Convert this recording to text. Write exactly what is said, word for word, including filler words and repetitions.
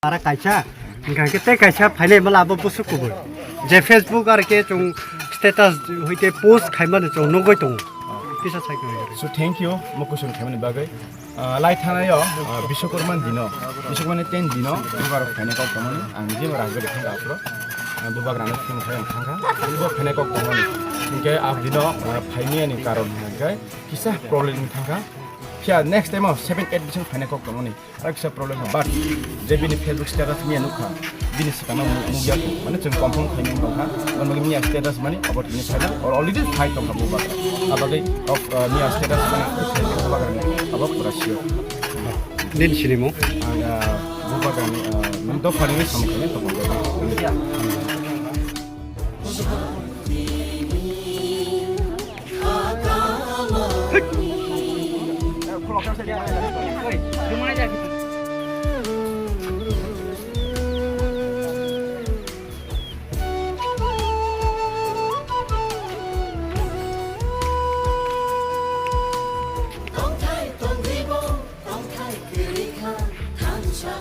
Ara kaisa, hingkha khe tei kaisa phainai mala abo bwswk kubui. Je Facebook ar khe chwng status hoite post khaimani chwng nugui tongo. Kisa sai khe. So thank you, mo kusun khaimani bagwi. Ah, lai thanayo, ah, Biswakarma dino, Biswakarma ni ten dino, bubar phaina kok tongmani, ang je rajgari thangkha aphro. Ah, bubagrano phone khai ang thangkha, bubar phaina kok tongmani. Hingkhe ah dino, ah, phaimani karon hingkhe kisa problem thangkha. Phiya next time o seven eight bising phaina kok tongmani. Ar kisa problem no, but je bini Facebook status miya nukha, bini swkangno mu-, mukya kho, mane chwng confirm khaimani tongkha, mane miya status mani abo tini phaina, or already phai tongkha bubagra. Abagwi of, uh, miya status mani Facebook bubagrani abo pura sure. Nini sinimung? Ang, uh, bubagrani, uh, nang dophani samung khaimani tongkha. Tongthai tongribo, tongthai kwrwi kha, thansa